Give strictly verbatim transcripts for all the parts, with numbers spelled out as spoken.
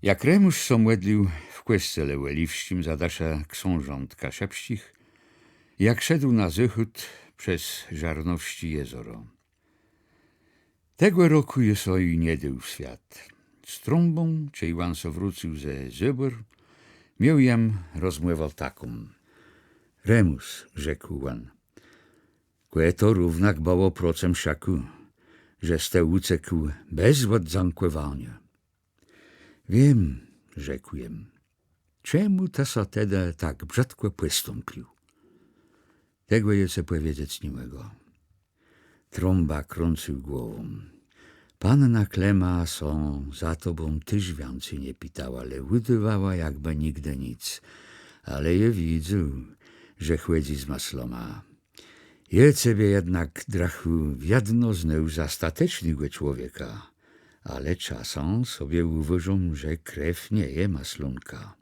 Jak Remùs sã mòdlił w kòscele òliwsczim za dësze ksążąt kaszëbsczich, jak szedł na zôchód przez Żarnowsczé jezoro. Tegò rokù jô sã ju nie dôł w swiat. Z Trąbą, czej òn sã wrócył ze Zôbòr, miôł jem rozmòwã taką. Remùs, rzekł òn, kò to równak bëło procëm szëkù, żes të ùcekł bez òddzãkòwaniô. Wiém, rzekł jem. Czemù të sã tedë tak brzëdkò pòstąpił? Tegò jô cë pòwiedzec ni mògã. Trąba krãcył głową. Panna Klema sã za tobą téż wiãcy nie pitała, le ùdôwała, jakbë nigdë nic. Ale jô widzôł, że chòdzy z mëslama. Jô cebie jednak, drëchù, wiedno znôł za statecznégò człowieka, ale czasã sobie ùwôżóm, że krew nie je mëslónka.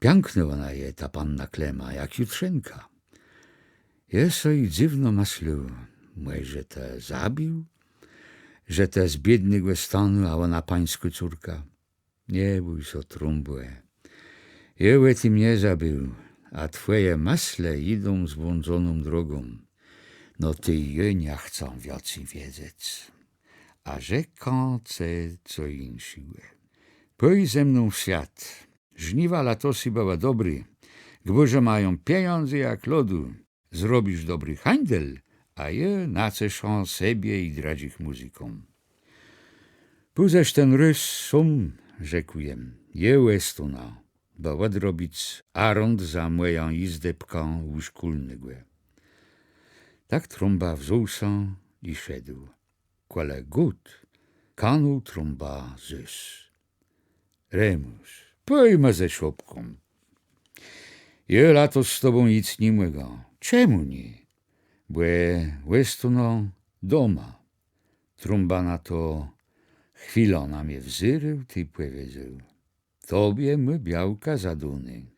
Piãknô òna je, ta panna Klema, jak jutrzenka. Jô so i dzywno mëslôł, mòże të zabéł, że të z biédnégò stanu, a òna pańskô córka. Nie bój sã, Trąbò. Jô ò tim nie zabéł, a twòje mëslë jidą zbłądzoną drogą. No tej jô nie chcã wiãcy wiedzec. A rzekã cë co jinszégò. Pòj ze mną w swiat. Żniwa latosé bëłë dobré. Gbùrzë mają pieniãdze jak lodu. Zrobisz dobri hańdel, a jô naceszã sebie i drëdżich mùzyką. Pùdzesz ten rôz sóm, rzekł jem, jô òstónã, bë òdrobic arãd za mòjã jizdebkã ù szkólnégò. Tak Trąba wzął sã i szedł. Kòle gôt kanął Trąba zôs. Remùs, pòjma ze szopką. Jô latos z tobą jic ni mògã. Czemù nié? Bò òstónã doma. Trąba na to chwilã na mie wzérôł, tej pòwiedzôł: Tobie mô białka zadóné.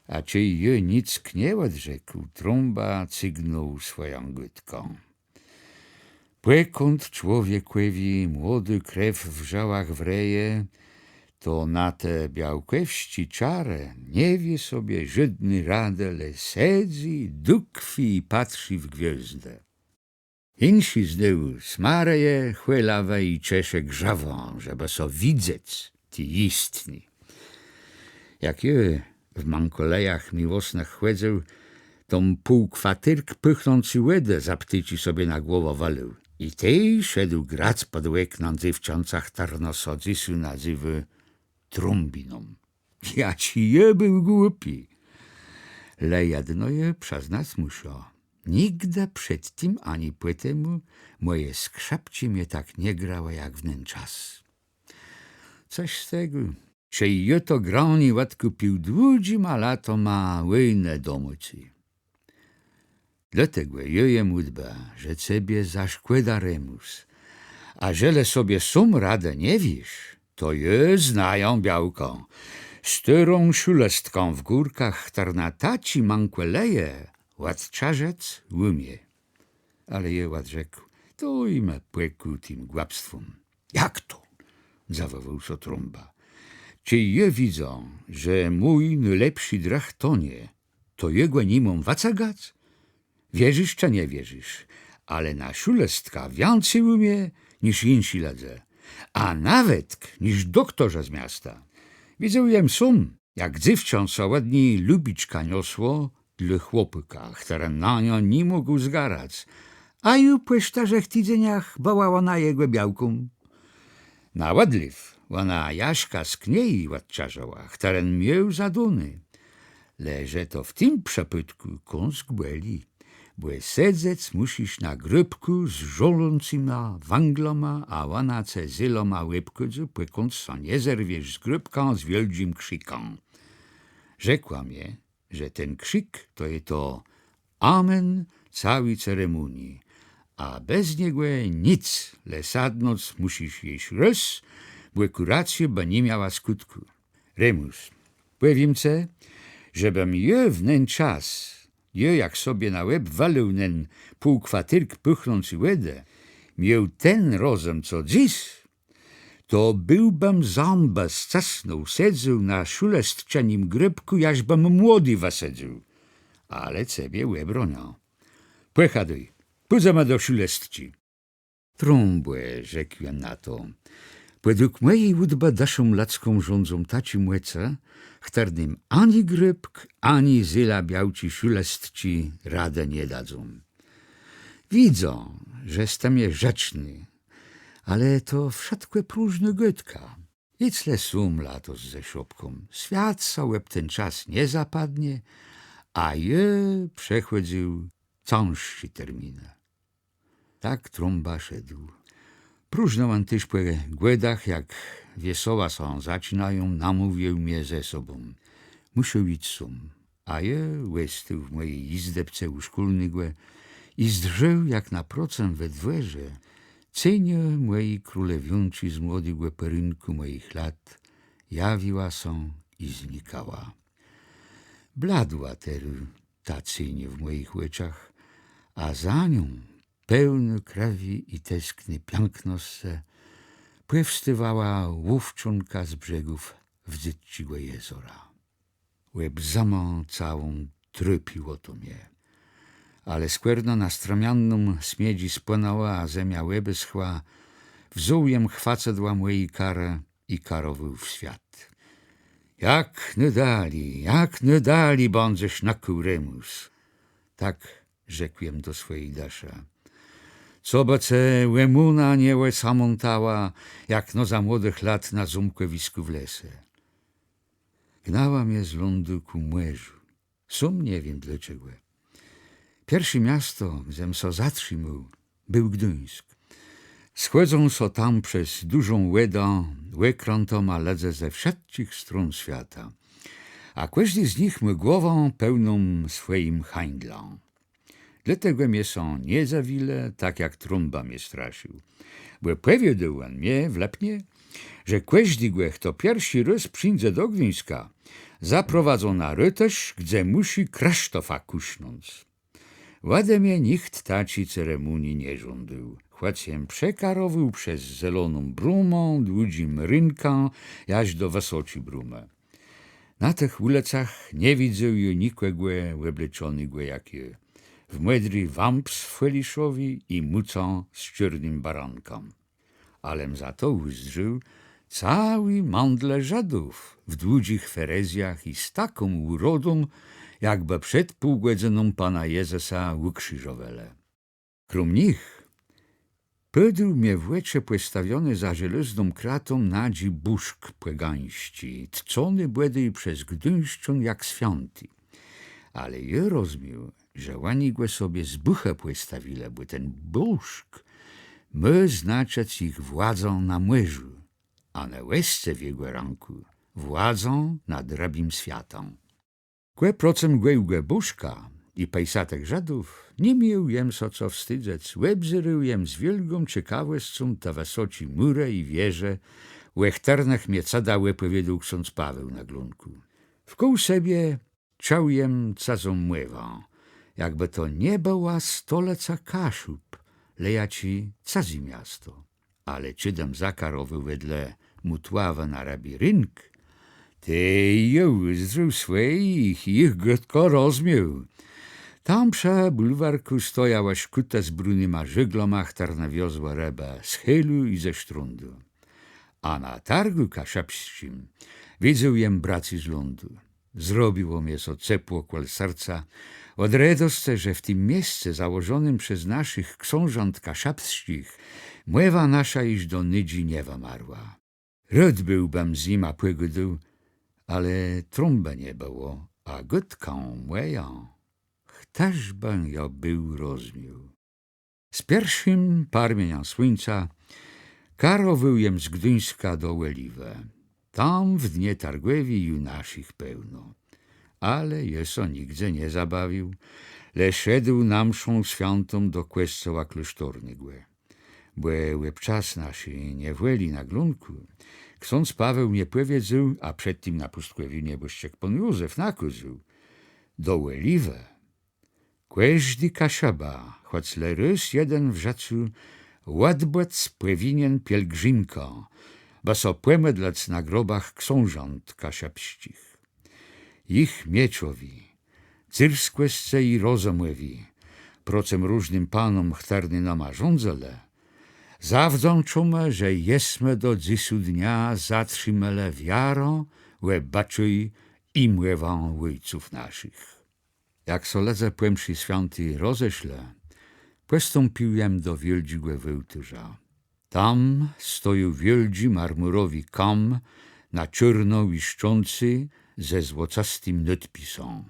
A czej jô nick nie òdrzekł, Trąba cygnął swòją gôdką. Pòkąd człowiekòwi młodô krew w żëłach wreje, to na te białkòwsczé czarë nie wié sobie żódny radë, le sedzy, dukwi i patrzi w gwiôzdë. Jinszi znôw smarëje chòlawë i czesze grzëwã, żebë so widzec ti jistny. Jak jô w mankòlejach miłosnëch chòdzył, to jem pół kwatérk pôchnący wòdë z aptéczi sobie na głowã wëlôł. I tej szedł grac pòd òknã dzéwczãca, chtërno sã dzysô nazéwô Trąbiną. Jaczi jô béł głupi. Le jedno jô przëznac mùszã. Nigdë przed tim ani pò temù mòje skrzëpczi mie tak nie grałë jak w nen czas. Cos z tegò, czej jô to granié òdkùpił dłudżima latama wòjnë domôcy. Dlôtegò jô jem ùdbë, że cebie zaszkòda, Remùs. A żelë sobie sóm radë nie wiész, to jô znajã białkã, stôrą szulëstkã w górkach, chtërna taczé mankòleje òdczarzëc ùmie. Ale jô òdrzekł: Dôj mie pòkù tim głëpstwóm. Jak to? Zawòłôł so Trąba. Czej jô widzã, że mój nôlepszi drëch tonie, to jô gò ni móm wëcëgac? Wierzisz czë nie wierzisz, ale na szulëstka wiãcy ùmie niż jinszi lëdze, a nawetk niż doktorzë z miasta. Widzôł jem sóm, jak dzéwczã sã òd ni lubiczka niosło dlô chłopôka, chtëren na niã ni mógł zgarac, a ju pò sztërzech tidzeniach bëła òna jegò białką. Na òdléw òna Jaśka z Knieji òdczarzëła, chtëren miôł zadóné. Le że to w tim przëpôdkù kąsk bòli, bò sedzec mùszisz na grôpkù z żôlącyma wãglama, a òna ce zélama òbkłôdô, pòkąd sã nie zerwiesz z grôpka z wiôldżim krzikã. Rzekła mie, że ten krzik to je to amen całi ceremónii, a bez niegò nic, le sadnąc mùszisz jesz rôz, bò kùracjô bë ni miała skùtkù. Remùs, pòwiém cë, żebëm jô w nen czas, jô jak sobie na łeb wëlôł nen pół kwatérk pôchnący wòdë, miôł ten rozëm co dzys, to bëłbëm zãbë scësnął, sedzôł na szulestczënym grôpkù, jaż bëm młodé wësadzył. Ale cebie òbroniã. Pòchôdôj, pùdzemë do szulestczi. Trąbò, rzekł jem na to, pòdług mòji ùdbë dëszą lëdzką rządzą taczé mòce, chtërnym ani grôpk, ani zela białczi szulestczi radë nie dadzą. Widzã, że jes të mie żëczny, ale to wszëtkò próżnô gôdka. Jidz le sóm latos ze szopką. Swiat sã òb ten czas nie zapadnie, a jô przechòdzył cãższé terminë. Tak Trąba szedł. Próżno òn téż pò Gòdach, jak wiesoła sã zaczinają, namôwiôł mie ze sobą. Mùszôł jic sóm. A jô òstôł w mòji jizdebce ù szkólnégò i zdrzôł, jak na procëm we dwòrze ceniô mòji królewiónczi z młodégò pòrénkù mòjich lat jawiła sã i znikała. Bladła terô ta ceniô w mòjich òczach, a za nią, pełnô krëwi i teskny piãknoscë, pòwstôwała łowczónka z brzegów Wdzydzczégò jezora. Òb zëmã całą trôpiło to mie. Ale skòrno na strëmiannym sniedżi spłënãło, a zemia òbeschła, wzął jem chwacëdła mòji karë i karowôł w swiat. Jak nôdali, jak nôdali bãdzesz nëkôł, Remùs? Tak rzekł jem do swòji dëszë. Cobë ce òmóna nie òsamãtała, jak no za młodëch lat na zómkòwiskù w lese. Gnała mie z lądu kù mòrzu. Sóm nie wiém dlôcze. Pierszé miasto, gdzem sã zatrzimôł, béł Gduńsk. Schòdzą sã tam przez dużą wòdã òkrãtama lëdze ze wszëtczich strón swiata. A kòżdi z nich mô głowã pełną swòjim hańdlã. Dlôtegò mie sã nie zawilë, tak jak Trąba mie strasził. Bò pòwiôdôł òn mie w Lëpnie, że kòżdégò, chto pierszi rôz przińdze do Gduńska, zaprowadzą na rôtësz, gdze mùszi Krësztofa kùsznąc. Òde mie nicht taczi ceremónii nie żądôł, chòc jem przekarowôł przez Zeloną Brómã, Dłudżim Rënkã, jaż do Wësoczi Brómë. Na tëch ùlëcach nie widzôł jô nikògò òbleczonégò jak jô, w mòdri wãps feliszowi i mùcã z czôrnym barankã. Alem za to ùzdrzôł całé mãdle Żëdów w dłudżich ferezjach i z taką ùrodą, jakbë przed pół gòdzëną Pana Jezësa ùkrziżowelë. Króm nich pôdł mie w òczë pòstawiony za żelôzną kratą nadżi bóżk pògańsczi, tczony bòdôj przez gduńszczón jak swiãti. Ale jô rozmiôł, że òni gò sobie z bùchë pòstawilë, bò ten bóżk mô znaczëc jich władzã na mòrzu, a ne òsce w jegò rãkù władzã nad rëbim swiatã. Kò procëm gò, gò bóżka i pejsatëch Żëdów ni miôł jem sã co wstëdzëc, òbzérôł jem z wiôlgą cekawòscą te wësoczé mùrë i wieże, ò chtërnëch mie cëda òpòwiôdôł ksądz Paweł na Glónkù. Wkół sebie czuł jem cëzą mòwã, jakbë to nie bëła stolëca Kaszub, le jaczé cëzé miasto. Ale czedëm zakarowôł wedle Mòtławë na Rëbi Rënk, tej jô ùzdrzôł swòjich i jich gôdkã rozmiôł. Tam przë bùlwarkù stojałë szkùtë z brunyma żôglama, chtërne wiozłë rëbë z Hélu i ze sztrądu. A na targù kaszëbsczim widzôł jem bracy z lądu. Zrobiło mie sã cepło kòl serca òd redoscë, że w tim miesce, założonym przez naszich ksążąt kaszëbsczich, mòwa nasza jesz do nôdżi nie wëmarła. Rôd béłbëm z nima pògôdôł, ale Trąbë nie bëło, a gôdkã mòjã chtëż bë jã béł rozmiôł. Z pierszim parmieniã słuńca karowôł jem z Gduńska do Òliwë. Tam w dnie targòwi ju naszich pełno. Ale jô sã nigdze nie zabawił, le szedł na mszą swiãtą do kòscoła klôsztornégò. Bò òb czas naszi niewòlë na Glónkù ksądz Paweł mie pòwiedzôł, a przed tim na pùstkòwi niebòszczëk pón Józef nakôzôł: do Òliwë kòżdi Kaszëba, chòc le rôz jeden w żëcu, òdbëc pòwinien pielgrzimkã, bë sã pòmòdlëc na grobach ksążãt kaszëbsczich. Jich mieczowi, dzyrskòscë i rozëmòwi, procëm różnym panóm, chtërny nama rządzëlë, zawdzãczómë, że jesmë do dzysô dnia zatrzimelë wiarã, òbëczôj i mòwã òjców naszich. Jak sã lëdze pò mszë swiãti rozeszlë, pòstąpił jem do wiôldżégò wôłtôrza. Tam stojôł wiôldżi marmùrowi kam, na czôrno łiszczący, ze złocastim nôdpisã: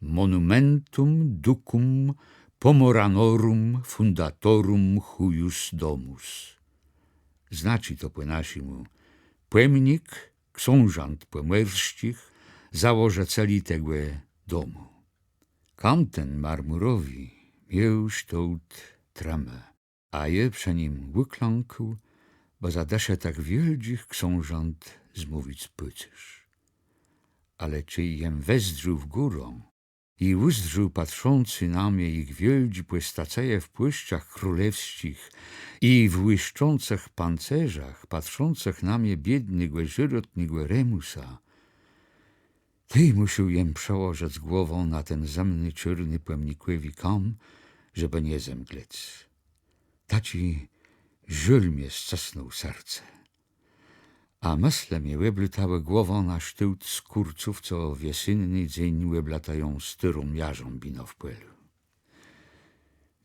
Monumentum ducum Pomoranorum fundatorum huius domus. Znaczi to pò naszémù: pòmnik ksążãt pòmòrsczich, założëceli tegò domù. Kam ten marmùrowi miôł sztôłt trëmë, a jô przë nim ùklãkł, bò za dësze tëch wiôldżich ksążąt zmówic pôcérz. Ale czej jem wezdrzôł w górã i ùzdrzôł patrzącé na mie jich wiôldżé pòstacëje w płôszczach królewsczich i w łiszczącëch pancerzach, patrzącëch na mie biédnégò, sërotnégò Remùsa, tej mùszôł jem przëłożëc głowã na ten zëmny, czôrny, pòmnikòwi kam, żebë nie zemglec. Taczi żôl mie scësnął serce. A mëslë mie òblôtałë głowã na sztôłt skórców, co w jesenny dzéń òblôtają stôrą jarzãbinã w pòlu.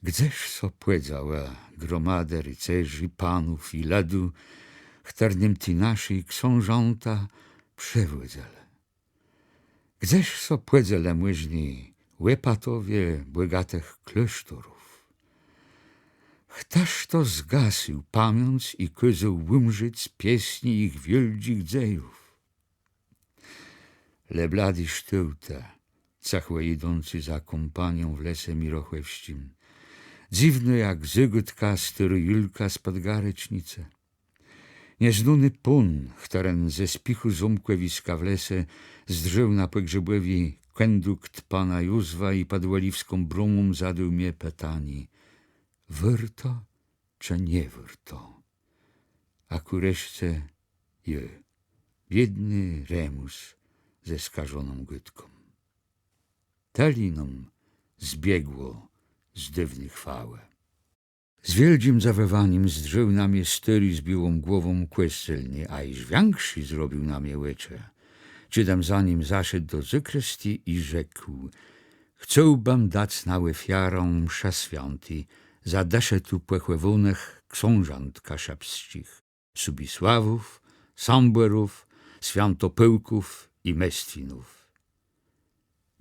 Gdzeż sã pòdzałë gromadë ricerzi, panów i lëdu, chtërnym ti naszi ksążãta przëwòdzëlë? Gdzeż sã pòdzëlë mòżny òpatowie bògatëch klôsztorów? Chtëż to zgasył pamiãc i kôzôł ùmrzec piesni jich wiôldżich dzejów? Le bladé sztôłtë, cëchò jidącé za kómpanią w lese mirochòwsczim, dzywné jak zôgôdka stôrô Julka z Pòdgarecznicë. Nieznóny pón, chtëren ze spichù zómkòwiska w lese zdrzôł na pògrzebòwi kòndukt pana Józwa i pòd òliwską brómą zadôł mie pitanié: wôrto czë nie wôrto? A kù reszce jô, biédny Remùs ze skażoną gôdką. Tëli nóm zbiegło z dôwny chwałë. Z wiôldżim zadzëwòwanim zdrzôł na mie stôri z biôłą głową kòscelny, a jesz wiãkszé zrobił na mie òczë, czedëm za nim zaszedł do zakristie i rzekł: Chcôłbëm dac na òfiarã mszë swiãti za dësze tu pòchòwónëch ksążąt kaszëbsczich, Subisławów, Sambòrów, Swiãtopôłków i Mestwinów.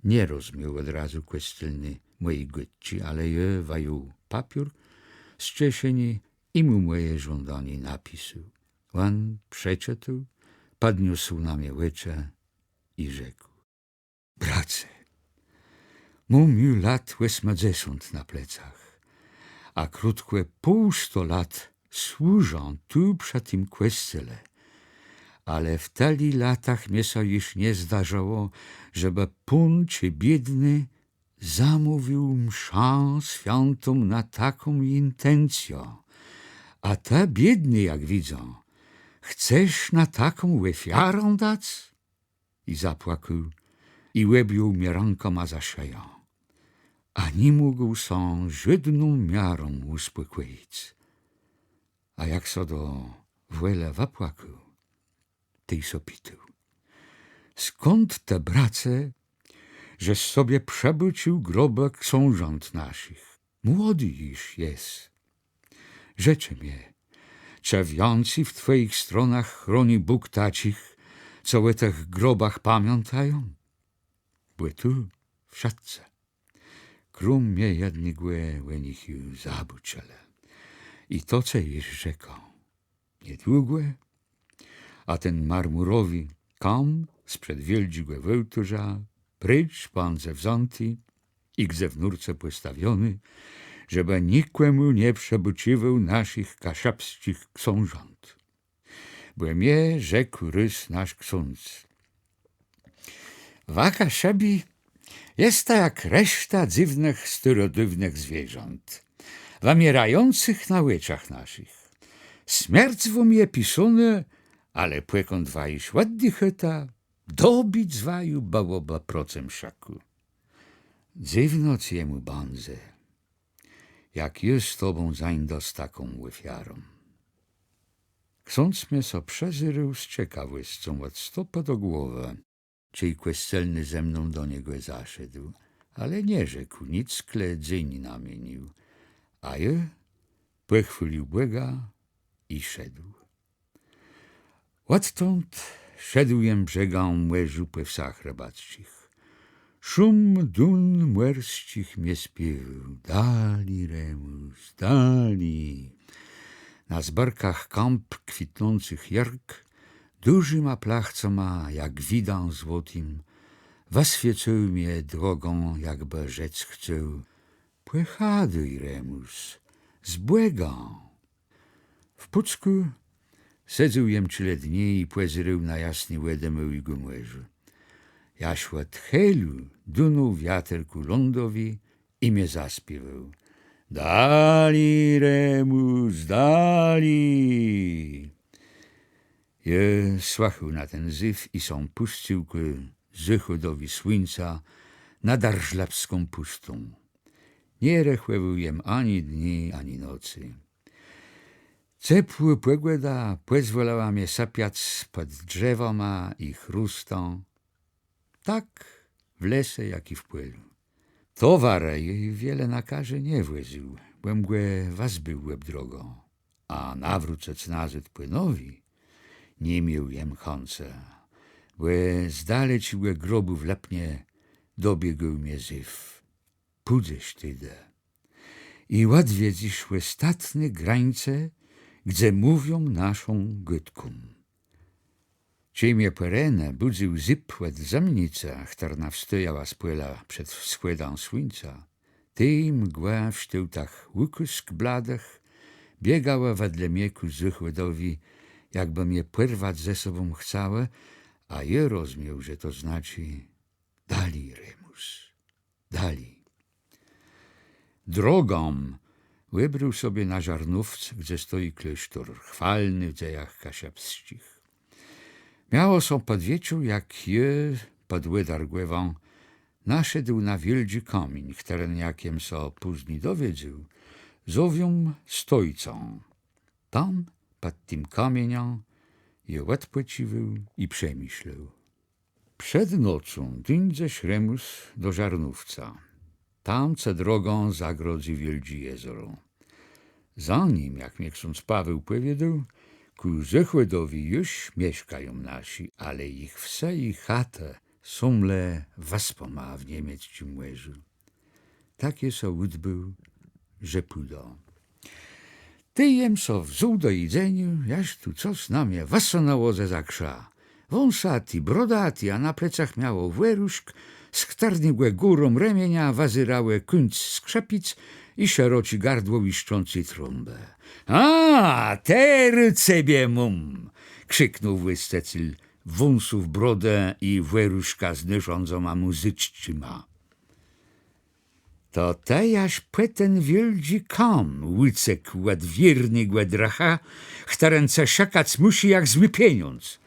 Nie rozmiôł òd razu kòscelny mòji gôdczi, ale jô wëjął papiór z czeszeni i mù mòje żądanié napisôł. Òn przeczëtôł, pòdniósł na mie òczë i rzekł: Brace, móm ju lat òsmëdzesąt na plecach, a krótkò pół sto lat służã tu przë tim kòscele, ale w tëli latach mie sã jesz nie zdarzëło, żebë pón czë biédny zamówił mszã swiãtą na taką intencjã. A të, biédny, jak widzã, chcesz na taką òfiarã dac? I zapłakôł, i òbjął mie rãkama za szëjã. A ni mógł sã żódną miarą ùspòkòjic. A jak sã do wòlë wëpłakôł, tej sã pitôł: Skąd të, brace, żes sobie przëbôcził grobë ksążąt naszich? Młodi jesz jes. Rzeczë mie, czë wiãcy w twòjich stronach chroni Bóg taczich, co ò tëch grobach pamiãtają? Bò tu wszëtcë, króm mie jednégò, ò nich ju zabôczelë. I to cë jesz rzekã. Niedługò, a ten marmùrowi kam sprzed wiôldżégò wôłtôrza precz bãdze wzãti i gdze w nórce pòstawiony, żebë nikòmù nie przëbôcziwôł naszich kaszëbsczich ksążąt. Bò mie rzekł rôz nasz ksądz: Wa, Kaszëbi, jesta jak reszta dzywnëch, stôrodôwnëch zwierząt, wëmiérającëch na òczach naszich. Smierc wóm je pisónô, Ale pòkąd wa jesz òddichôta, dobic waju bëłobë procëm szëkù. Dzywno cë jemù bãdze, jak jô z tobą zańdã z taką òfiarą. Ksądz mie sã przezérôł z cekawòscą òd stopë do głowë, czej kòscelny ze mną do niegò zaszedł, ale nie rzekł nick, le dzéń namienił, a jô pòchwôlił Bòga i szedł. Òdtąd szedł jem brzegã mòrza pò wsach rëbacczich. Szum dun mòrsczich mie spiéwôł: Dali, Remùs, dali. Na zbërkach kãp kwitnącëch jôrk dużima plachcama, jak widã złotim, wëswiécôł mie drogã, jakbë rzec chcôł: Pòchadôj, Remùs, z Bògã. W Pùckù sedzôł jem czile dni i pòzérôł na jasné wòdë Môłégò Mòrza. Jaż òd Hélu dunął wiater kù lądowi i mie zaspiéwôł: Dali, Remùs, dali. Jô słëchôł na ten zéw i sã pùscył kù zôchòdowi słuńca na Darżlëbską pùstą. Nie rechòwôł jem ani dni, ani nocy. Cepłô pògòda pòzwôlała mie sëpiac pòd drzewama i chrustã, tak w lese, jak i w pòlu. Towarë jô wiele na karze nie wòzył, bò jem gò wëzbéł òb drogã, a nawrócëc nazôd pò nowi ni miôł jem chãcë, bò z daleczégò grobù w Lëpnie dobiégôł mie zéw. Pùdzesz tedë i òdwiedzysz òstatné grańce, gdze mówią naszą gôdką. Czej mie pò renie bùdzył zyb òd zëmnicë, chtërna wstôjała z pòla przed wschòdã słuńca, tej mgła w sztôłtach łëkùsk bladëch biegała wedle mie kù zôchòdowi, jakbë mie pòrwac ze sobą chcała, a jô rozmiôł, że to znaczi: Dali, Remùs, dali. Drogã wëbrôł sobie na Żarnówc, gdze stoji klôsztór, chwalny w dzejach kaszëbsczich. Miało sã pòd wieczór, jak jô pòd Òdargòwã naszedł na wiôldżi kamiéń, chtëren, jak jem sã pózni dowiedzôł, zowią Stojcã. Tam, pòd tim kamieniã, jô òdpòcziwôł i przemëszlôł. Przed nocą dińdzesz, Remùs, do Żarnówca. Tam cë drogã zagrodzy wiôldżé jezoro. Za nim, jak mie ksądz Paweł pòwiôdôł, kù zôchòdowi ju mieszkają naszi, ale jich wse i chatë są le wëspama w niemiecczim mòrzu. Tak jô so ùdbôł, że pùdã. Tej jem so wzął do jedzeniô, jaż tu cos na mie wësënãło zeza krza. Wąsati, brodati, a na plecach miało wòrëszk, z chtërnégò górą remienia wëzérałë kùńc skrzëpic i szeroczé gardło łiszczący trąbë. „A, terô cebie móm!” krziknął włôscëcel wąsów, brodë i wòrëszka z nôrzãdzama mùzycznima. „To të jaż pò ten wiôldżi kam ùcekł òd wiérnégò drëcha, chtëren ce szëkac mùszi jak zły pieniądz.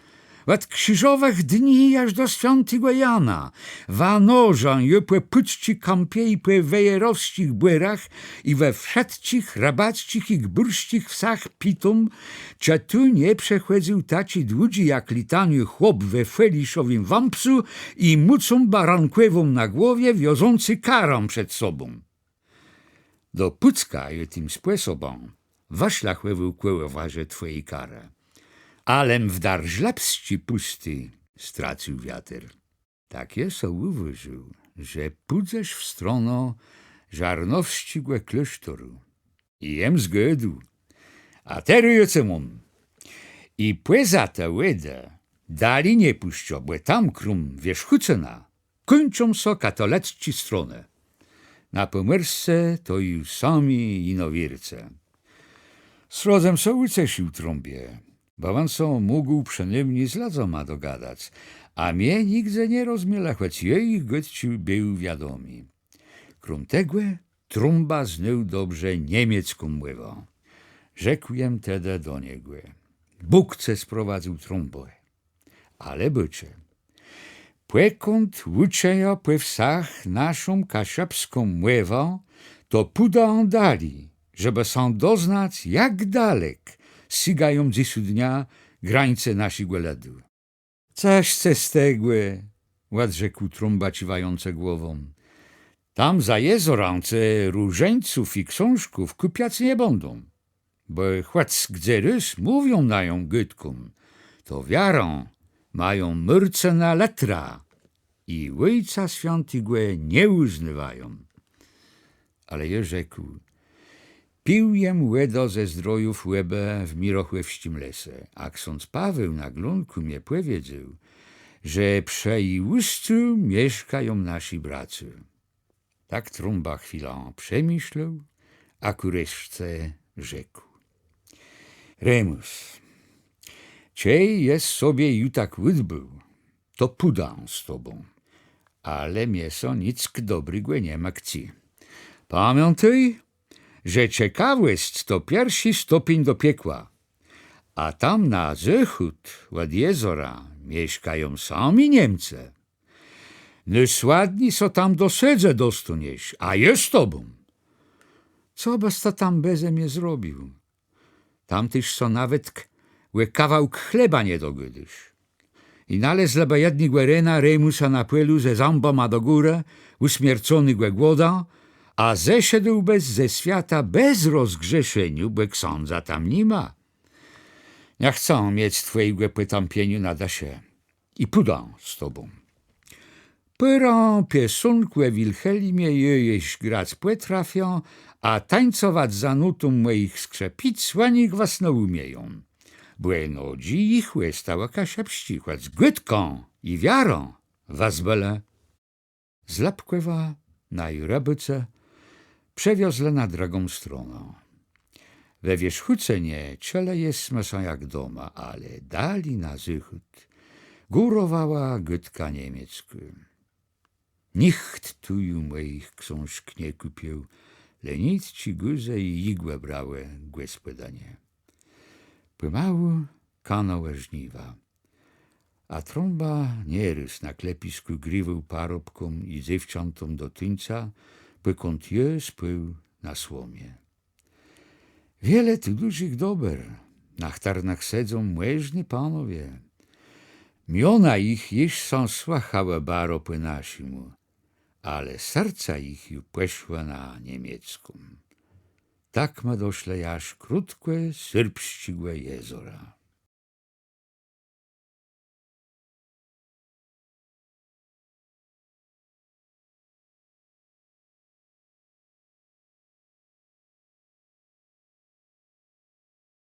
Òd krziżowëch dni jaż do swiãtégò Jana wa nożã jô pò pùcczi kãpie i pò wejrowsczich bòrach i we wszëtczich rëbacczich i gbùrsczich wsach pitóm, czë tu nie przechòdzył taczi dłudżi jak litaniô chłop we feliszowim wãpsu i mùcą barankòwą na głowie, wiozący karã przed sobą. Do Pùcka jô tim spòsobã wëszlachòwôł kòłowôrze twòji karë. Alem w Darżlëbsczi pùsti stracył wiater.” Tak jô so ùwôżił, że pùdzesz w stronã Żarnowsczégò klôsztoru. I jem zgôdł. A terô jô ce móm. I pòza te wòdë dali nie pùszczã, bò tam króm Wierzchùcëna kùńczą sã katolëcczé stronë. Na Pòmòrsce to ju sami jinowiercë. Srodze jem sã ùcesził Trąbie, bò òn sã mógł przënômni z lëdzama dogadac, a mie nigdze nie rozmielë, chòc jô jich gôdczi béł wiadomi. Króm tegò Trąba znôł dobrze niemiecką mòwã. Rzekł jem tedë do niegò: Bóg ce sprowadzył Trąbò. Ale bëcze. Pòkąd ùczëjã pò wsach naszą kaszëbską mòwã, to pùdã dali, żebë sã doznac, jak dalek sygają dzysô dnia grańce naszégò lëdu. Cëż ce z tegò, òdrzekł Trąba cziwającë głową. Tam za jezorã ce różańców i ksążków kùpiac nie bãdą. Bò chòc gdze rôz mówią nają gôdką, to wiarã mają Môrcëna lëtra i Òjca Swiãtégò nie ùznôwają. Ale jô rzekł: Pił jem wòdã ze zdrojów Łebë w Mirochòwsczim lese, a ksądz Paweł na Glónkù mie pòwiedzôł, że przë ji ùscu mieszkają naszi bracô. Tak Trąba chwilã przemëslôł, a kù reszce rzekł: Remùs, czej jes sobie ju tak ùdbôł, to pùdã z tobą. Ale mie sã nick dobrégò nie mkcy. Pamiãtôj, że cekawòsc to pierszi stopiéń do piekła. A tam na zôchód òd jezora mieszkają sami Niemcë. Nôsładni sã tam do sôdzë dostóniesz, a jô z tobą. Co bës të tam beze mie zrobił? Tam téż sã nawetk ò kawałk chleba nie dogôdôsz. I nalezlëbë jednégò rena Remùsa na pòlu ze zãbama do górë, ùsmierconégò głodã, a zeszedłbës ze swiata bez rozgrzeszeniô, bò ksãdza tam ni ma. Nie chcã miec twòjégò pòtãpieniô na dëszë. I pùdã z tobą. Pôrã piesónków ò Wilhelimie jô jesz grac pòtrafiã, a tańcowac za nótą mòjich skrzëpic òni gwësno ùmieją. Bò nodżi jich òstałë kaszëbsczé, chòc gôdkã i wiarã wëzbëlë. Z Lëpkòwa naju rëbôcë przewiozlë na drëgą stronã. We Wierzchùcënie czëlë jesmë sã jak doma, ale dali na zôchód górowała gôdka niemieckô. Nicht tu ju mòjich ksążk nie kùpił, le nitczi, guzë i jigłë brałë gòspòdënie. Pòmału kanãłë żniwa. A Trąba nierôz na klepiskù griwôł parobkóm i dzéwczãtóm do tuńca, pòkąd jô spôł na słomie. Wiele tu dużich dobër, na chtërnëch sedzą mòżny panowie. Miona jich jesz sã słëchałë baro pò naszémù, ale serca jich ju pòszłë na niemiecką. Tak më doszlë jaż krótkò Sërbsczégò jezora.